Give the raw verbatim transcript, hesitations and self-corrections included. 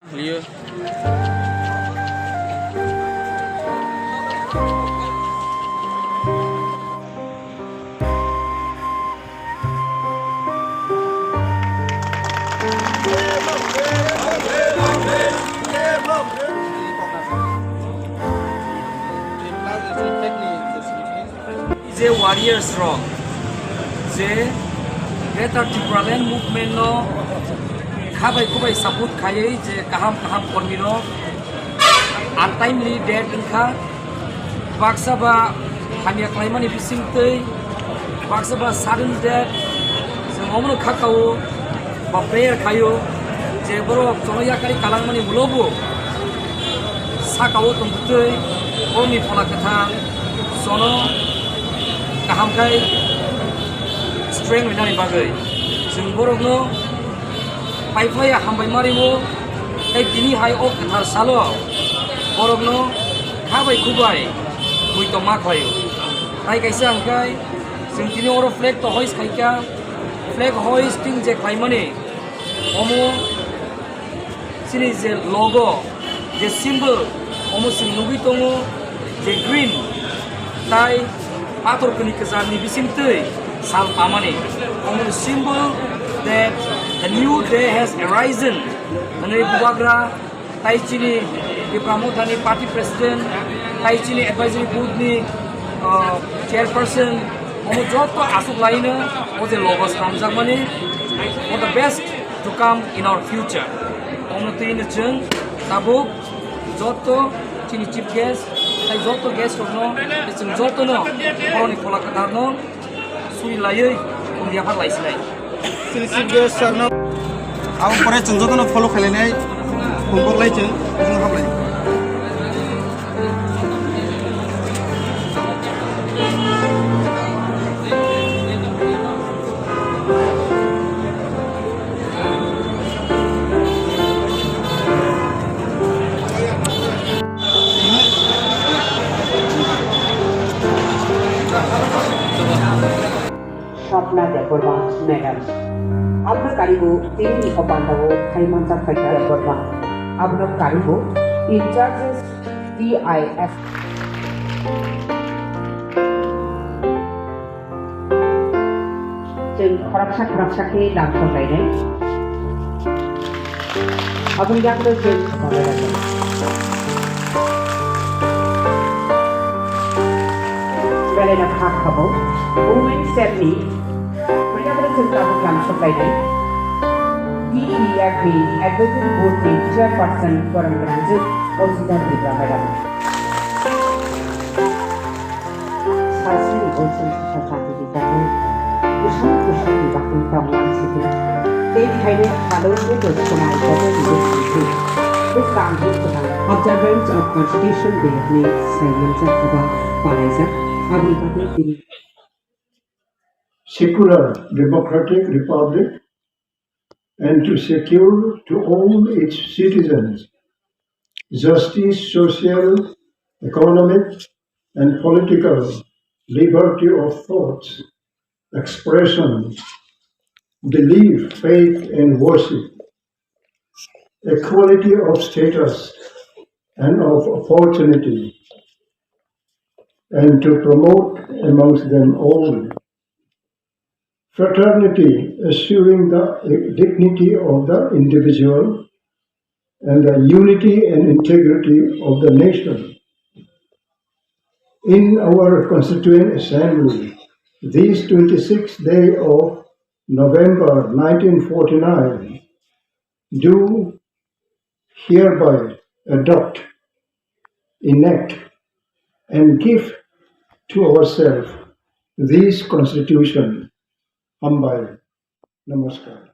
Clear. Je warriors rok je Greater Tipraland movement no khabai khubai support khaiwi je kaham kaham kormi rok untimely death wngkha, baksa ba hamya khlaimani bisingtwi, baksa ba sudden death, chwng omono kha kao ba prayer khaio je borok chono yakari kalangmani ulo bo sakao tongtwi borokni phola kwthar chono kaham khai strength rinani bagwi chwng borokno paiphlaiya hambai ma rwo, tei tini hai o kwthar salo borokno kha bai khubai muitom ma khlaio. Tai kaisa hwnkhe chwng tini oro flag to hoist khaikha, flag hoisting je khlaimani omo chini je logo, je symbol, omo chwng nugwi tongo je green tai pathor kwni kwcharni bisingtwi sal pamani. Omo ni symbol that the new day has arisen hwnwi bubagra tai chini Tipra Mothani party president tai chini advisory board ni, uh, chairperson, omo joto aswk laino o je logo swnamjakmani for the best to come in our future. Omo twi no chwng tabuk joto chini chief guest tai joto guest rokno, chwng jotono borokni phola kwtharno suri laiwi khum yaphar lai sinai. Chini chief guest sir no. Abo pore chwng jotono follow khainai, khum kok lai chwng, chwng hap lai. Swapna Debbarma, madam. Abno karibu tini ni opanda o khai manjak khaikha Debbarma. Abno karibu in charges T I F. Chwng khoroksa khoroksa khe lam soklainai. Aboni yagulo chwng belai no kha khabo. Women Cell ni yagulo chwng tabuk lam soklainai. D E F ni Advisory Board ni Chairperson borok gwnang jwk Osita Tripura madam. Sasri ni oising sasa jati ni bagwi, bwswk bwswk ni bagwi tonglang sidi. Tei phainai salo joto swmai joto ni bwswk ni bwswk ang bwswk ang. Observance of Constitution Day ni saimanjak eba palaijak, aboni bagwi tini. Secular Democratic Republic and to secure to all its citizens justice, social, economic, and political liberty of thoughts, expression, belief, faith, and worship, equality of status and of opportunity, and to promote amongst them all fraternity, assuring the dignity of the individual and the unity and integrity of the nation. In our Constituent Assembly, this twenty-sixth day of November nineteen forty-nine, do hereby adopt, enact, and give to ourselves this Constitution. Hambai. Namaskar.